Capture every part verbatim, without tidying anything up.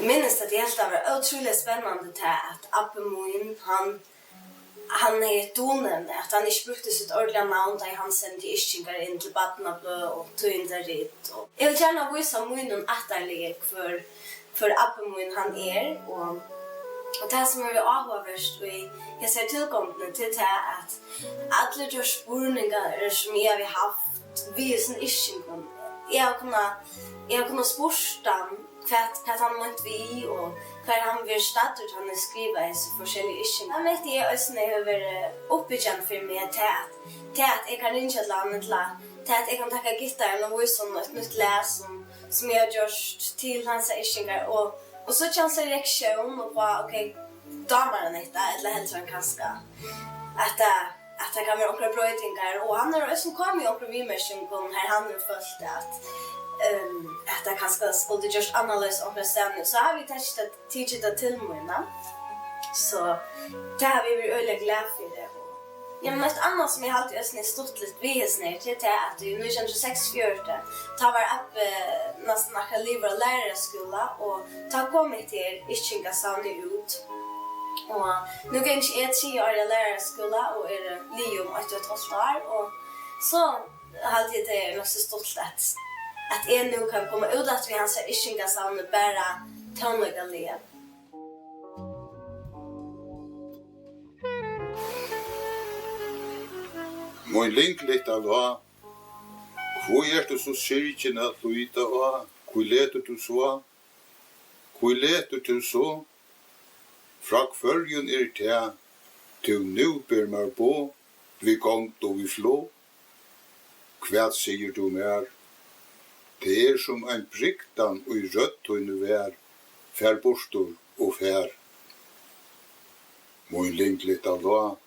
Minnist, at eg helt, tað var ótrúliga spennandi, tað at abbi mín, hann, hann hevði eitt dulnevni, at hann ikki brúkti sítt ordiliga navn, tá ið hann sendi yrkingar inn til barnabløð og tíðindarit. Og eg vil gjarna vísa mínum ættarliði, hvør, hvør abbi mín hann er, og, og tað, sum er áhugavert í hesari tilgongdini, til tað, at allir teir spurningar, sum eg havi havt við hesum yrkingum, eg havi kunnað, eg havi kunnað spurt hann, hvat, hvat hann meinti við, og hvar hann verður staddur, tá hann skrivar hesi forskelligu yrkingar. Tað meinti eg eisini hevur verið uppbyggjandi fyri meg, tað at, tað at eg kann ringja til hann, ella tað at eg kann taka gittarin og vísa honum eitt nýtt lag, sum, sum eg havi gjørt til hansara yrkingar, og, og síggja hansara reaktión upp á, ok, dámar hann hetta, ella heldur hann kanska, at tað, at tað kann vera onkrar broytingar, og hann hevur eisini komið við onkrum viðmerkingum, har hann hevur følt, at, ehm, at tað kanska skuldi gjørt annarleiðis onkrastaðni, so havi eg tekið tað, tikið tað til mín, ja. So tað havi eg verið øgiliga glað fyri. Ja, men eitt annað, sum eg haldi eisini er stuttligt við hesum her, tað er tað, at í nítjan hundrað og seksogfjøruti, tá var abbi næstan akkurát liðugur á læraraskúla, og tá kom hetta her yrkingasavnið út. Og nú gangi eg triðja árið á læraraskúla og eri liðug um eitt og eitt hálvt ár, og so haldi eg, tað er nokk so stuttligt, at, at eg nú kann koma út aftur við hansara yrkingasavni, bara tónleikaliga. Mín lynglitta lá, hví ert tú so syrgin at líta á? Hví letur tú so? Hví letur tú so? Frá hvørjum er tað, tú nú ber mær boð, við gongd og við flog? Hvat sigur tú mær? Tað er sum ein brygdan í rødd tíni var, far burtur og far. Mín lynglitta lá,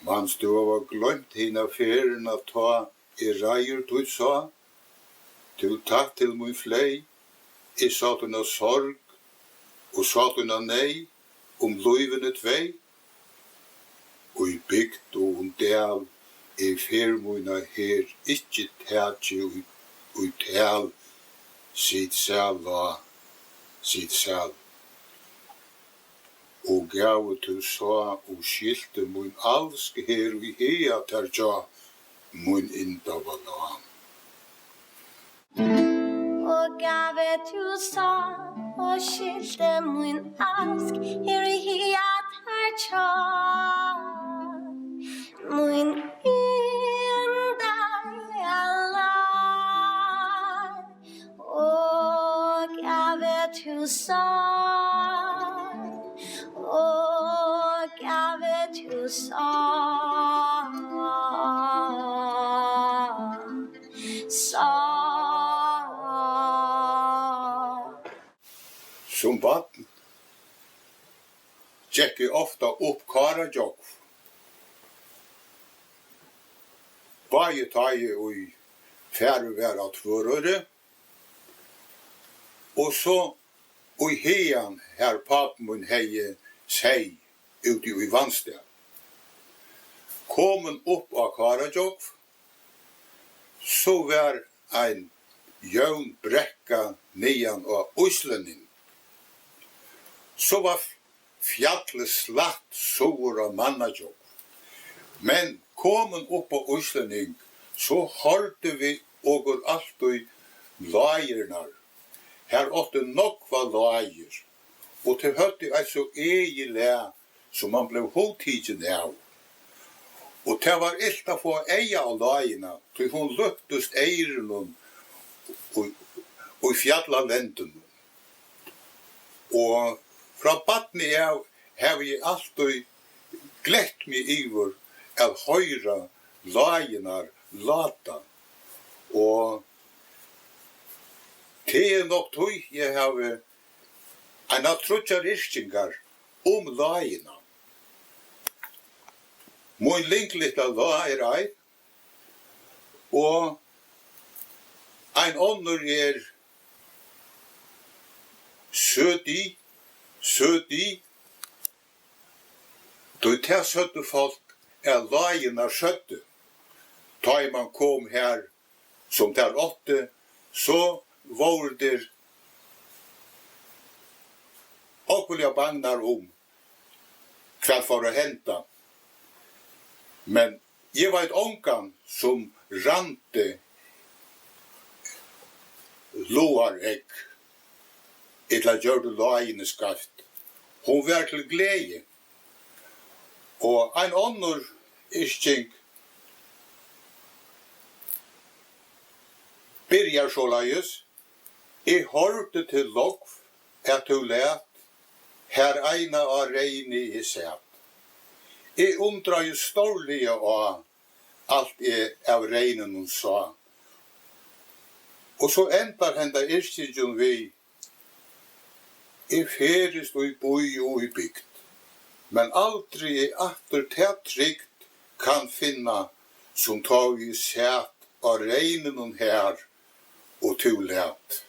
manst tú hava gloymt hina ferðina, tá eg reiður títt sá? Tú tætt til mín fleyg, eg sá tína sorg og sá tína neyð um lívini tvey. Í bygd og um dal eg ferð mína her ikki taki í, í tal. Sit sæl lá, sit sæl. Og gavu tú sá og skilti mín alsk her í haga tær hjá, mín yndaða lá. Og gavu tú sá og skilti mín alsk her í haga tær hjá, mín yndaða lá. Og gavu tú sá, og gavu tú sá, sá. Sum barn gekk eg ofta upp Káragjógv, bæði tá eg í farið var á Tvøroyri, og so í hagan, har pápi mín hevði seyð úti í Vatnsdal. Komin upp á Káragjógv, so var ein jøvn brekka niðan á Íslending. So var fjallið slætt suður á Mannagjógv. Men komin upp á Íslending, so hoyrdu vit okur altíð lágirnar. Har áttu nógvar lágir, og tey høvdu eitt so egið lag, sum mann bleiv hugtikin av. Og tað var ilt at fáa eyga á lágina, tí hon líktist eyrunum í, í fjallalendinum. Og frá barni av havi eg altíð glett meg yvir at hoyra lágirnar láta. Og tað er nokk tí eg havi einar tríggjar yrkingar um lágina. Mín lynglitta lá er ein, og ein onnur er søti, søti, tí tað søgdu fólk, at lágirnar søgdu, tá ið mann kom har, sum tær áttu, so vóru tær ógvuliga bangnar um, hvat fór at henda. Men eg veit ongan, sum rændi lágaregg ella gjørdi lágini skeivt. Hon var til gleði. Og ein onnur yrking byrjar soleiðis: Eg hoyrdi til lógv, at tú læt, har eina á reyni eg sat. Eg undraði stórliga á, alt eg av reyninum sá. Og so endar henda yrkingin við: Eg ferðist í bý og í bygd, men aldri eg aftur ta trygd kann finna, sum tá eg sat á reyninum har, og tú læt.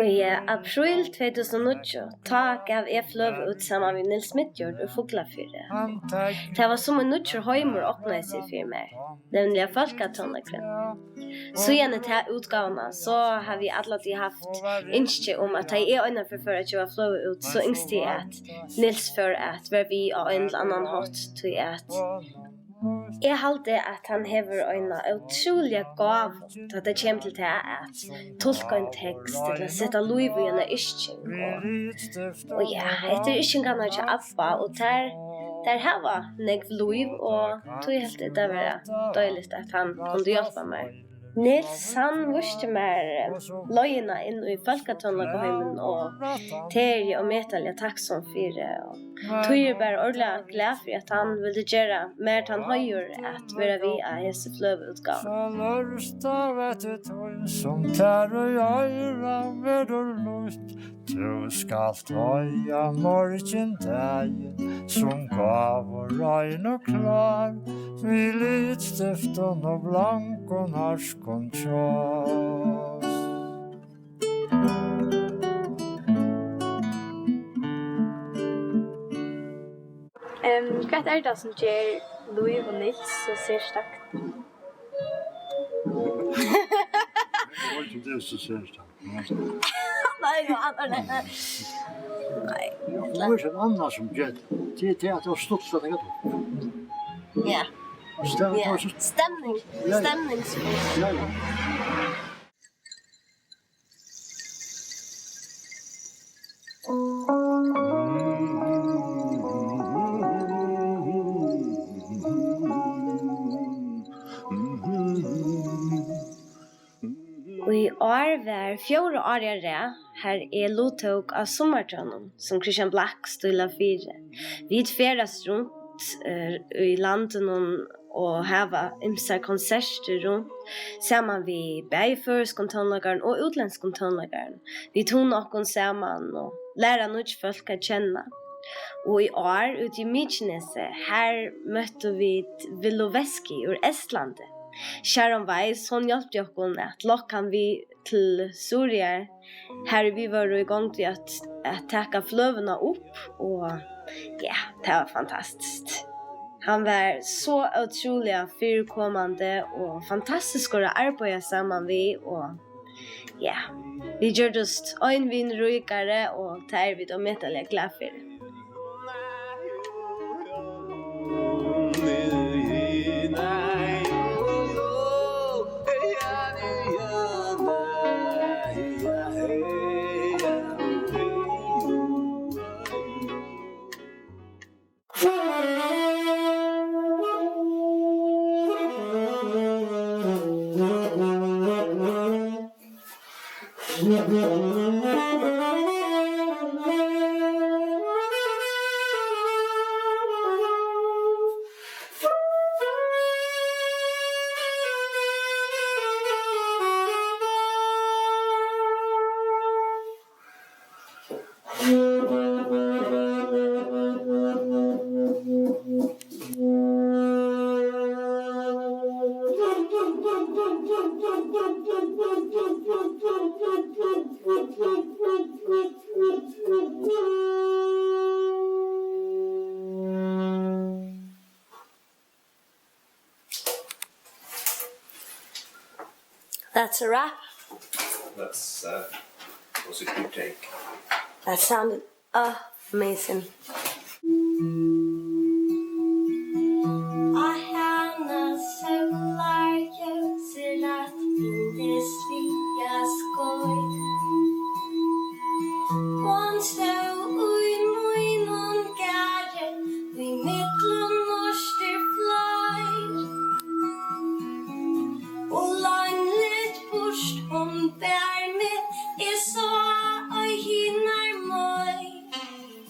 Í, eh, apríl tvey túsund og níggju, tá gav eg fløgu út saman við Niels Midtjord úr Fuglafirði. Tað var sum ein nýggjur heimur opnaði seg fyri mær, nevniliga fólkatónleikurin. Síðani ta útgávuna, so havi eg alla tíð havt ynski um, at tá eg einaferð fór at geva fløgu út, so ynskti eg, at Niels fór at vera við á ein ella annan hátt, tí at eg haldi, at hann hevur eina ótrúliga gávu, tá tað kemur til tað at tulka ein tekst ella seta lív í eina yrking. Og, og ja, hetta eru yrkingarnar hjá Abba, og tær, tær hava nógv lív, og tí helt eg tað vera deiligt, at hann kundi hjálpa mær. Niels, hann vísti mær, eh, leiðina inn í fólkatónleikaheimin, og tað eri eg ómetaliga takksom fyri. Og tí eri eg bara ordiliga glað fyri, at hann vildi gera mær tann heiður at vera við á hesi fløguútgávu. So lurta eftir tí, sum tær í oyra verður lýtt. Tú skalt eiga morgindagin sum gávu rein og klár, við litstiftum og blankum harskum kjós. Em, hvat er tað, sum ger Lív og Niels so serstakt? Eg veit ikki, um tað er so serstakt. Nei, nú annar tað. Nei. Tað er so eitt annað sum ger tað. Tað er, tað er at tað var stuttligt at taka tað. Ja. Stem-, ja. Tað var so stemning. Ja, ja. Stemningsfullt. Ja, ja. Í ár var fjórða árið á rað, har eg luttók á Summartónum, sum Kristian Blak stílar fyri. Vit ferðast runt, eh, í landinum og hava ymsar konsertir runt, saman við bæði føroyskum tónleikarum og útlendskum tónleikarum. Vit hugna okkum saman og læra nýggj fólk at kenna. Og í ár úti í Mykinesi, har møttu vit Villu Veski úr Estlandi. Sharon Weiss, hon hjálpti okkum at lokka hann við til Suðuroyar, har vit vóru í gongd við at, at taka fløguna upp, og ja, tað var fantastiskt. Hann var so ótrúliga fyrikomandi og fantastiskur at arbeiða saman við, og ja, vit gjørdust ein vinur ríkari, og tað eru vit ómetaliga glað fyri. That's a wrap. That's, uh, was a good take. That sounded amazing. Á hana sólarljósið læt yndisliga skeið. Hon stóð í mínum garði, í millum norturfleir. Og leinligt burt hon bar meg, eg sá ei hinar meir.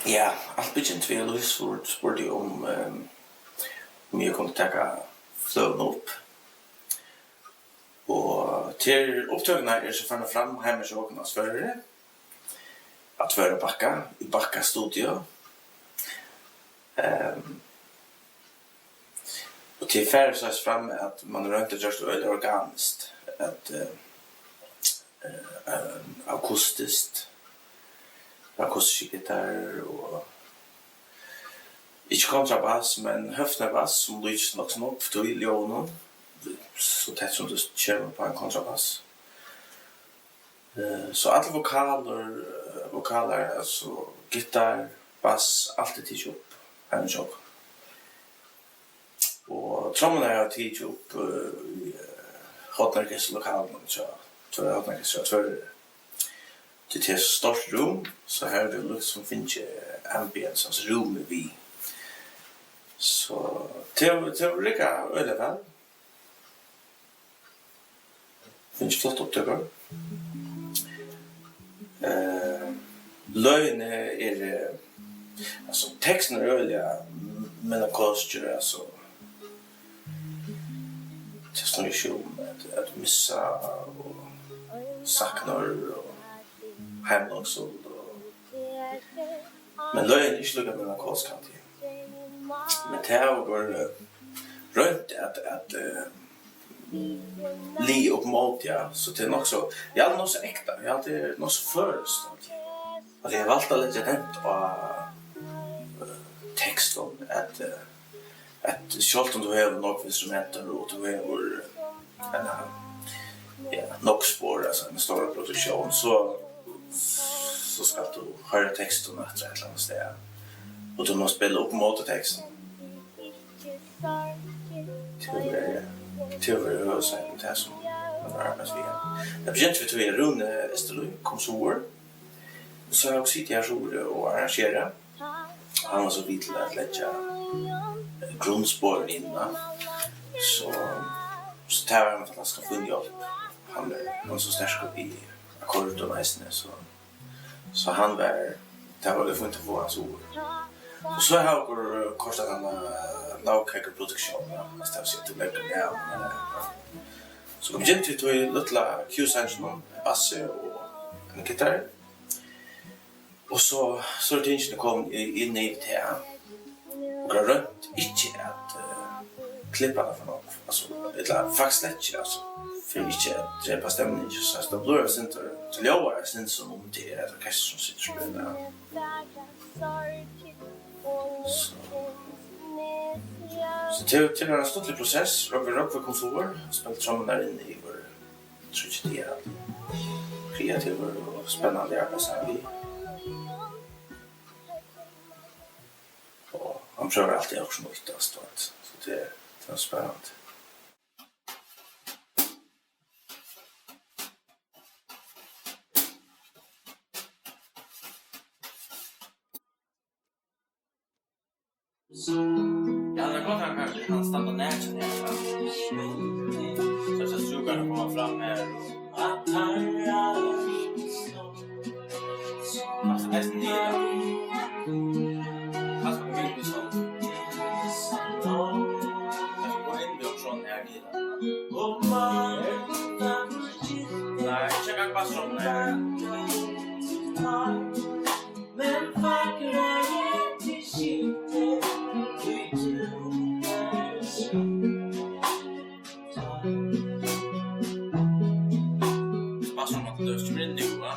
Ja, alt byggiligt við Louise spurdi, spurdi um, ehm, um eg kundi taka fløguna upp. Og til upptøkurnar eru so farnar fram heima hjá okkum á Tvøroyri, á Tvøroyri Bakka, í Bakka Studio. Ehm, og til farið so fram, at man royndi at gjørt tað øgiliga organiskt, at, eh, eh, eh, akustiskt, akustiskir gittarar og ikki kontrabass, men høfnarbass, sum líkist nokk so nógv tí ljóðinum, so tætt sum tú kemur upp á ein kontrabass. Eh, so allir vokalir, eh, vokalir, altso gittar, bass, alt er tikið upp heima hjá okkum. Og trommurnar hava tikið upp, eh, í, eh, hornorkesturlokalinum hjá Tvøroyri, hornorkestur hjá Tvøroyri. Tí tað er so stórt rúm, so her hevur tú líkasum fingið ambience, altso rúmið við. So tað, tað riggar øgiliga væl. Fingið flottar upptøkur. Eh, løgini eru, altso, teksturin er øgiliga melankolskur, altso, tað snýr seg um at, at missa og sakna og heimlengsl og, men løgini eru ikki líka melankolsk, haldi eg. Men tað hava okur, eh, roynt at, at, eh, liða upp móti, ja. So tað er nokk so, ja, nokk so ekta, ja, tað er nokk so føroyskt, haldi eg. At eg havi valt at leggja dent á, eh, tekstin, at, eh, at sjálvt um tú hevur nógv instrument og tú hevur, eh, ein, ja, nógv spor, altso ein stór produktión, so, so skalt tú hoyra tekstin aftur eitt ella annað stað. Og tú mást spæla upp móti tekstinum. Tað er, tað er høvuðseitt tað sum man arbeiðir við. Tað begynti við tí, at Rúni Eysturlíð kom suður. Og so havi eg sitið her suðuri og arrangerað. Hann var so við til at leggja, eh, grundsporini inn, ja. So, so tað var ein fantastisk fín hjálp. Hann er, hann er so sterkur við akkordum eisini, so, so hann var, tað var fínt at fáa hann suður. Og so hava okur, eh, koyrt eina, eh, lagkakuproduktión, ja. Altso, tað vil siga, til leggur meg av, men, eh, ja. So kom eg inn til tí lítla Q-sanginum, bassi og ein gittar. Og so, so eru tingini komin í, inn í tað. Og eg havi roynt ikki at, eh, klippa tað for nógv. Altso, ella faktiskt slett ikki, altso. Fyri ikki at drepa stemning, so tað blívur eitt sindur, tað ljóðar eitt sindur sum um tað er eitt orkestur sum situr og spælir. So, so til, til ein stuttlig prosess, Rógvi, Rógvi kom suður, spældi trommurnar inn í tríggjar dagar. Kreativur og spennandi at arbeiða saman við. Og hann prøvar altíð okkurt nýtt, altso, so tað, tað er spennandi. Ja, tað er gott, hann kann, hann standa nakin her, ja. So, so strúkarnar koma fram her. Kanska eisini niður. Kanska koma inn við sovorðið. Kanska koma inn við okkurt sovorðið her niður. Nei, ikki eina bassdrummu, nei. Bassdrumma til dømis kemur inn nú, va?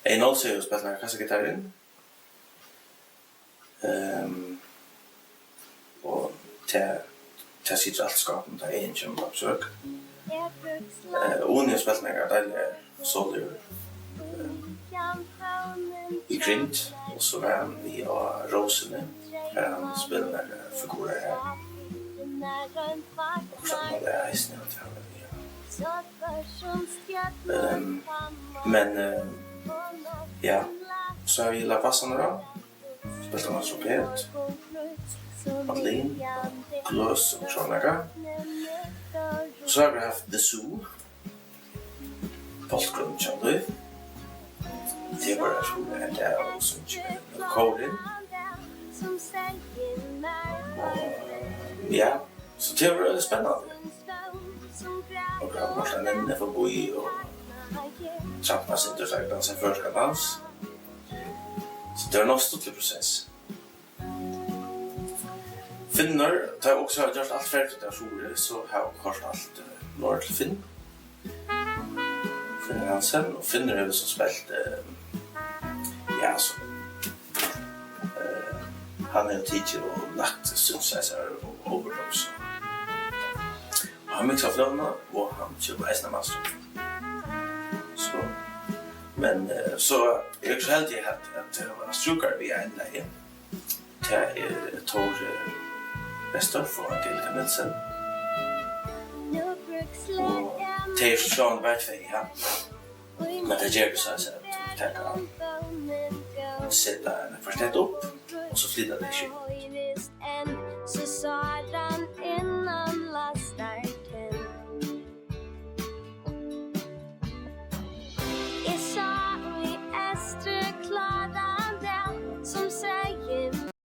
Ey Nolsøe hevur spælt nakrar kassagitarir. Ehm, og tað, tað situr alt í skápinum, tá Ey kemur á besøk. Eh, Uni hevur spælt nakrar deiligar soloir, eh, í Grind, og so var hann við á Rósini, har hann spælir nakrar figurar har. Og so var tað eisini, at hann var við, ja. Ehm, men, eh, ja, so havi eg lagt bassarnar á. Spældi hann trompet, mandolin, gløs og sovorðið nakað. So hava vit havt The Zoo, bólkurin hjá Lív. Tað er bara at spæla hetta og syngja kórin. Og, ja, so tað var øgiliga spennandi. Og vit hava hoyrt Annemma forbi og trampa eitt sindur, so eg dansa føroyskan dans. So tað var nokk stuttlig prosess. Finnur, tá eg eisini havi gjørt alt ferdigt av Suðuroy, so havi eg koyrt alt, eh, norður til Finn. Finnur Hansen, og Finnur hevur so spælt, eh, ja, so, eh, hann hevur tikið og lagt synthesizer og overdubs. Og hann miksar fløguna, og hann kemur eisini á master. So, men, eh, so eri eg so heldigur at, at eg var strúkari við ein lagi. Tað er Tór, eh, Restorff og Angelika Nielsen. Og tey eru so sjálvandi bara tvey, ja. Men tað ger so at, at taka, seta eina kvartett upp, og so flyta tey seg.